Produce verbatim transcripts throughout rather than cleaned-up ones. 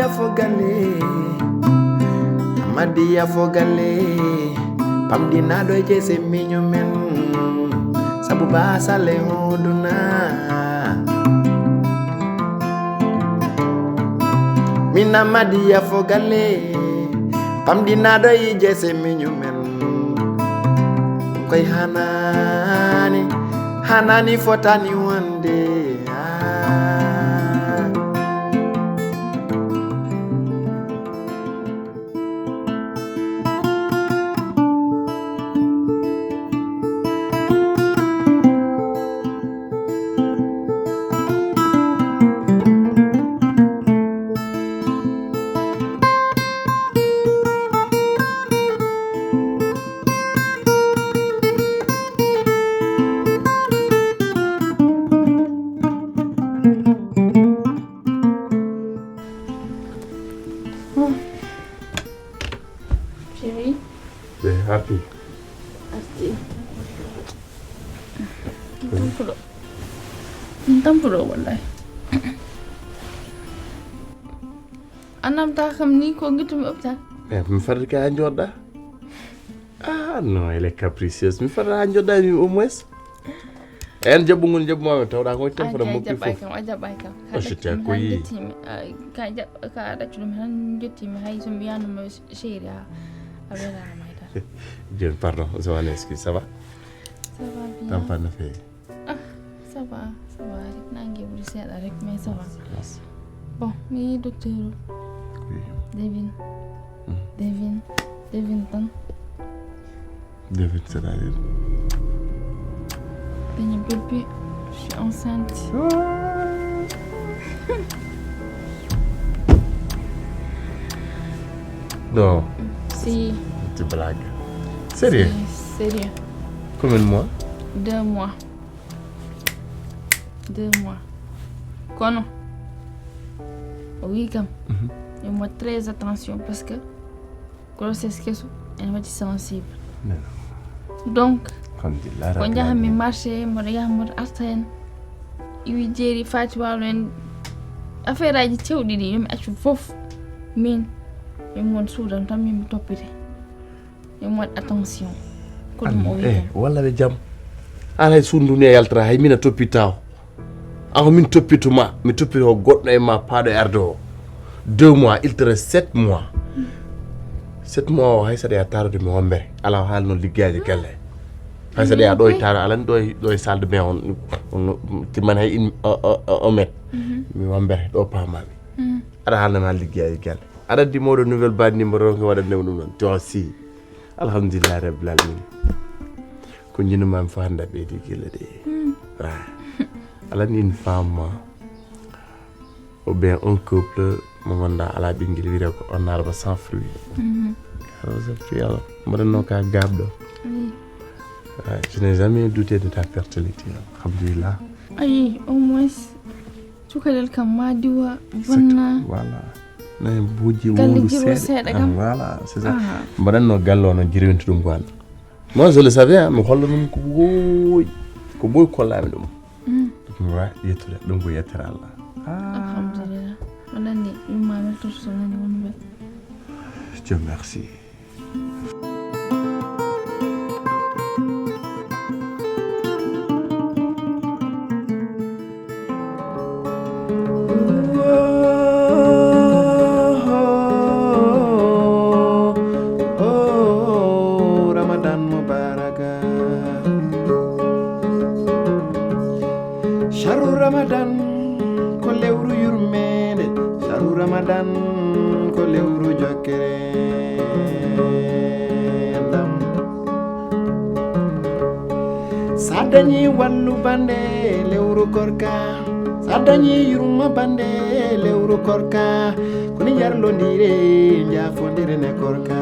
Fo galle, Amadiya fo galle, pamɗinaaɗo e jeese miño men, sabu baasale hooduna. Min Amadiya fo galle, pamɗinaaɗo e jeese miño men, koy hanaani, hanaani fotaani wonde. Ah. Chérie. Ɓe happy. Arti. Tampuɗo. Tampuɗo wallahi. A namta kam ni ko gittumi hôpital. Eh, mi farri ka a joɗɗa. Ah non, elle est capricieuse. Mi farri ha joɗɗa mi au moins. En jaɓɓugol jaɓɓumaami tawɗa ko téléphone am moppi fof. A jaɓɓay kam, a jaɓɓay kam. Oh, je t'ai accueilli. Ka jaɓɓa ka ɗaccu ɗum han jottimi hay so mbiyanuma chéri a a welama hay tan. Joni pardon, je m'en excuse, ça va? Ça va bien. Tampana feewi. Ah, ça va, ça va. Rek nangue ɓuri seeɗa rek mais ça va. Merci. Bon, mi docteur. Oui. Devine. Devine. Devine tan. Devine, c'est-à-dire? Dañi bébé, je suis enceinte. Non. Si. Tu blagues. Sérieux? Si, sérieux. Combien de mois? Deux mois. Deux mois. Kono o wi kam, mhm, mi waɗa très attention parce que grossesse keso ene waɗi sensible. Donc ko jahanmi marché, mboɗo yaha mboɗo arta hen. Iwi jeeri fati wawno en affaire aji cewɗi ɗi yomi accu fof. Min yomi won suudam tan min mi toppite. Yomi waɗ attention. Ko ɗum o wi. Eh, walla ɓe jam. An hay sundu ni a yaltata hay mina toppita o. An ko min toppituma, mi toppito goɗɗo e ma paaɗo e arde o. Deux mois, il te reste sept mois. Sept mois o hay saɗa ya tarude mi wombere. Ala o haalno liggeyaaji galle. Hay saɗa ya ɗo e taro, alan ɗo e, ɗo e salle de bain on, on, timmani hay in, o, o, o, o met. Mi wombere, ɗo paamami. Aɗa haalna ma liggeyaaji galle. Aɗa addi mawɗo nouvelle bandi mbo ronke waɗa new ɗum ɗon. To si. Alhamdulillah rabbil alamin. Ko jinuma mi fo hannde ɓeydi gila de. Ah. Ala ni une femme ou bien un couple mo ngannduɗaa ala ɓinngel wiyre ko on arbre sans fruit. Arbre sans fruit alors mbaɗatno ka gaabɗo. Ah, je n'ai jamais douté de ta fertilité. Alhamdulillah. Ayi, au moins cukalel kam ma diwa bonna. Voilà. Nayi buuji wowlu seeɗa kam. Voilà, c'est ça. Mbaɗatno galle o noon jirwinta ɗum ko an. Moi je le savais, hein, mi holla ɗum ko ɓooyi ko ɓooyi kollami ɗum. Ɗum wa yettude ɗum ko yettere Allah. Alhamdulillah. Aɗa anndi yumma weltorto so nani wonɓe. Dieu merci. Oh, Ramadan Mubarak. Sharu Ramadan ko lewru yurmeende, sharu Ramadan ko lewru jokkere. Sa dañi wallu bande lewru korka, sa dañi yurma bande lewru korka, koni yarlondire jafondire ne korka.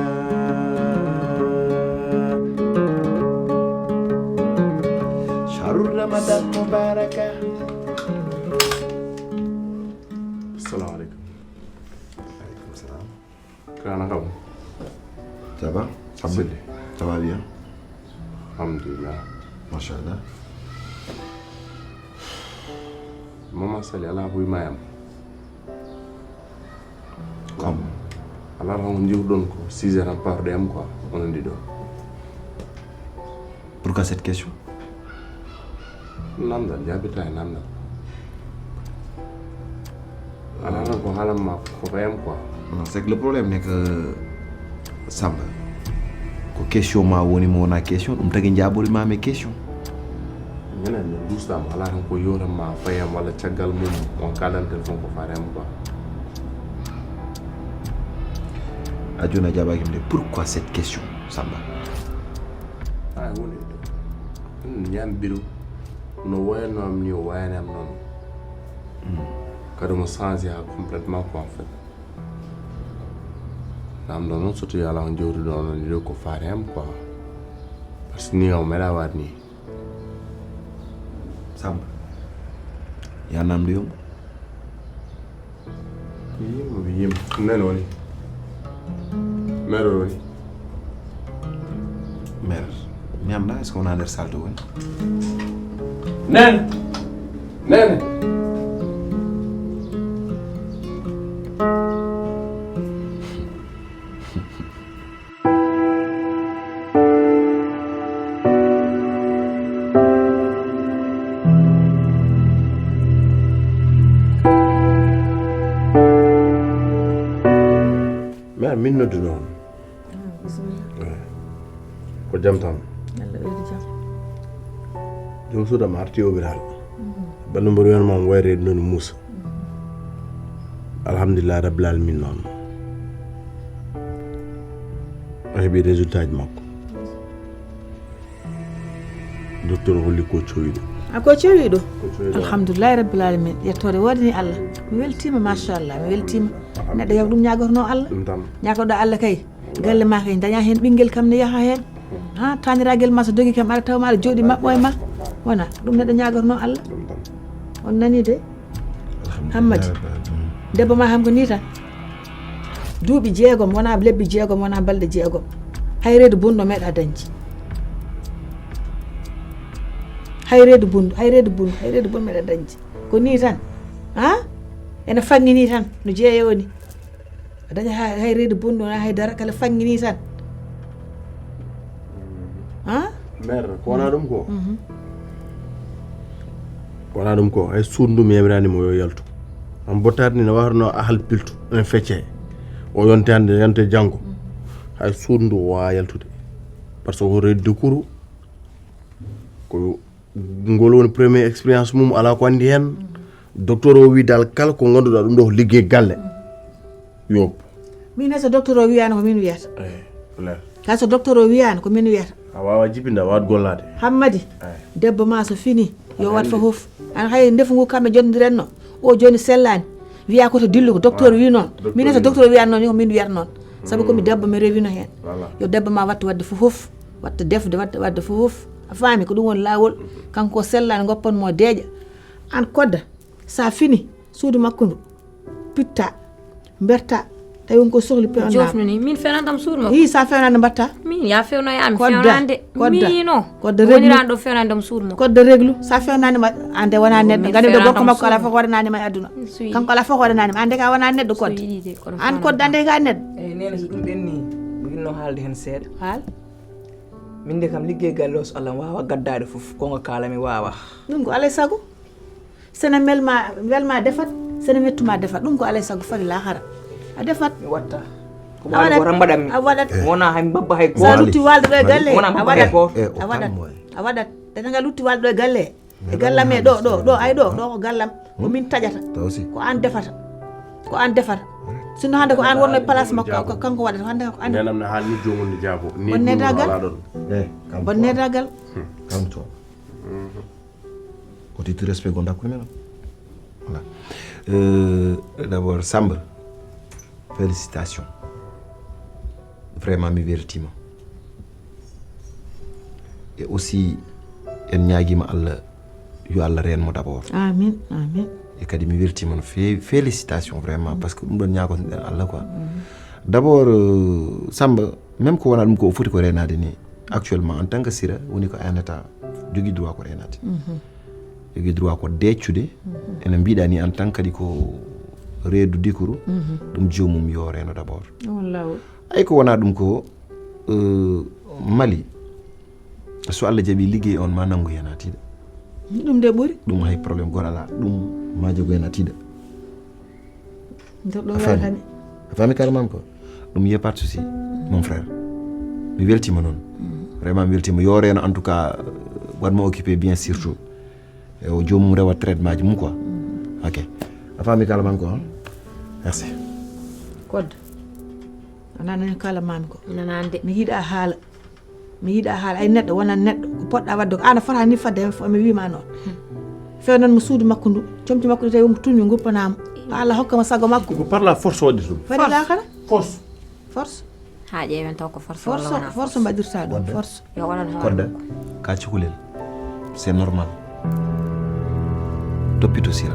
Sharu Ramadan Mubaraka. Assalamu alaikum. Alaikum salam. Kana kam. Ça va? Abdou. Ça va bien? Alhamdulillah. Machallah. Mama Sali ala huymayam. Comme, ala tan ko jiwɗon ko six heures tan pawɗo yam quoi, onon ɗiɗo. Pourquoi cette question? Namdal, jaabita e namdal. Ala tan ko haalan ma ko fayam quoi. Non, c'est que le problème n'est que Samba, ko question ma woni mo wona question, ɗum tagi jaabori ma mes questions. Minen no dustam, ala tan ko yotam ma fayam walla caggal mum on kaldan téléphone ko faare am quoi. A joni a jaabaki mi de, pourquoi cette question, Samba? Ay woni ɗum ñam biro no wayanno am ni o wayani am noon. Kadi mo changé ha complètement quoi en fait. Namdo noon so tawi ala on jowtuɗo onon ɗiɗo ko faare am quoi. Par ce que ni o meɗa waat ni. Samba, ya namdo yom. Yimo yimo nen woni. Mero woni. Mer, mi annda est-ce que wona nder salle de woni? Nen. Nen. Mais min nodduno on. Ko jam tan? Joom suudu am arti hôpital. Balɗe mboɗo wiyatma omo wayri noon muusa. Alhamdulillah rabbil alamin noon. O heɓi résultat ji makko. Docteur o holli ko cowiɗo. A ko cowiɗo? Alhamdulillahi rabbil alamin. Yettore wodani Allah. Mi weltima machallah, mi weltima. Neɗɗo yaw ɗum ñagotono Allah. Ñagoɗo Allah kay. Galle ma kay daña hen ɓinguel kam ne yaha hen. Ha taniragel ma so dogi kam aɗa taw ma aɗa jooɗi maɓɓo e ma. Wona ɗum neɗɗo ñagotono Allah. On nani de? Hammadi. Debbo ma ham ko ni tan. Duuɓi jeegom wona lebbi jeegom wona balɗe jeegom. Hay reedu bunɗo meeɗa dañji. Hay reedu bunɗo hay reedu bunɗo hay reedu bunɗo meeɗa dañji. Ko ni tan. Ha? Ene fangi ni tan no jeeyo ni. A daña hay reedu bunɗo wona hay dara kala fangi ni tan. Ha? Mère, ko wona ɗum ko? Ko wona ɗum ko hay suudu ndu mi yamirani mo yo yaltu. An bottaade ni no warno ahal piltu en fecce. O yonte hande yonte janngo. Hay suudu ndu wawa yaltude. Par ce que ko reedu de kuru ko ngol woni premier expérience mum ala ko andi hen. Docteur o wi dal kala ko ganduɗa ɗum ɗo ko liggey galle. Yop. Min ne so docteur o wiyano ko min wiyata. Kala so docteur o wiyano ko min wiyata. A wawa jibinde a wawat gollade. Hammadi. Debbo ma so fini yo wat fof. An hay ndefu ngu kamɓe jododirenno o joni sellani. Wiya ko to dillu ko docteur wi noon. Min ne so docteur o wiyano noon ko min wiyata noon. Saabu komi debbo mi rewino hen. Yo debbo ma wattu wadde fof. Watta defde watta wadde fof. A faami ko ɗum woni laawol. Kanko sellani goppan mo deeƴa. An kodda sa fini suudu makko ndu pitta berta tawi won ko sohli pe on jofnani min fewnan kam suudu makko. Hi sa fewnande mbatta. Min ya fewno ya mi fewnande. Kodda mino kodda reglu wonirano ɗo fewnande ɗom suudu makko. Kodda reglu sa fewnande mbatta ande wona neɗɗo gandi ɗo gorko makko ala fof waɗanani ma e aduna. Kanko ala fof waɗanani ma ande ka wona neɗɗo kodda. An kodda ande ka neɗɗo. Eyi nene so ɗum ɓenni mi winno haalde hen seeɗa haal. Min de kam liggey galle o so allah wawa gaddaade fof konga kala mi wawa. Ɗum ko alay sago. Sene melma welma defat sene mettuma defat ɗum ko alay sago fari lahara. A defat mi watta. Ko ɓaali ko tan mbaɗanmi a waɗat. Wona hay mbabba hay sa goto lutti walde ɗo e galle wona a mbabba hay waɗat goto. A waɗat. A waɗat dana nga lutti walde ɗo e galle. E gallam e ɗo ɗo ɗo ay ɗo ɗo ko gallam. Ko min taƴata ko an defata. Ko an defata. Sinno hande ko an wonno e place makko kanko waɗata hande ko an nenam ne haalni jomum ne jaabo ni bonnedagal. Bonnedagal. Kam to. Ko ti tout respect gonɗa hakkude men. Voilà. Euh, d'abord Samba, félicitations. Vraiment mi weltima. E aussi en ñaaguima allah yo allah reen mo d'abord. Amin amin. E kadi mi weltima no feewi félicitation vraiment parce que ɗum ɗon ñaagotoɗen allah quoi. D'abord euh, samba même ko wona ɗum ko o foti ko reenade ni actuellement en tant que sira woni ko en état jogui droit ko reenade. Jogui droit ko deeccude. Ene mbiɗa ni en tant kadi ko reedu dikuru, ɗum joomum yo reeno d'abord. Wallaahi. Ay ko wonaa ɗum ko, eh, Mali, so Allah jaɓi liggey on ma nanngu heen haa tiiɗa. Ɗum de ɓuri. Ɗum hay problème gooto alaa. Ɗum ma jogo heen haa tiiɗa. Nder ɗo A faami? weltani. A faami kala maam ko? Ɗum y a pas de souci, mon frère. Mi weltiima noon. Vraiment mi weltiima. Yo reeno en tout cas, euh, waɗ mo occupé bien surtout. E o joomum rewa traitement ji mum quoi. Ok. A faami kala maam ko? Merci. Code. A nanani kala maami ko. Nanande. Mi yiɗa haala. Mi yiɗa haala. Ay neɗɗo wona neɗɗo. Ko poɗɗa wadde ko. Ana fota ni fadde mi wiima noon. Few noon mo suudu makko ndu. Comci makko ɗi tawi mo tun mi guppanamo. Ko Allah hokkama sago makko. Ko par la force waɗi ɗum. Fadi la kala. Force. Force. Ha ƴeewen taw ko force Force. walla wona Force mbaɗirta ɗum. Force. Yo waɗan hoore Kodda, ka cukalel. C'est normal. Toppito Sira.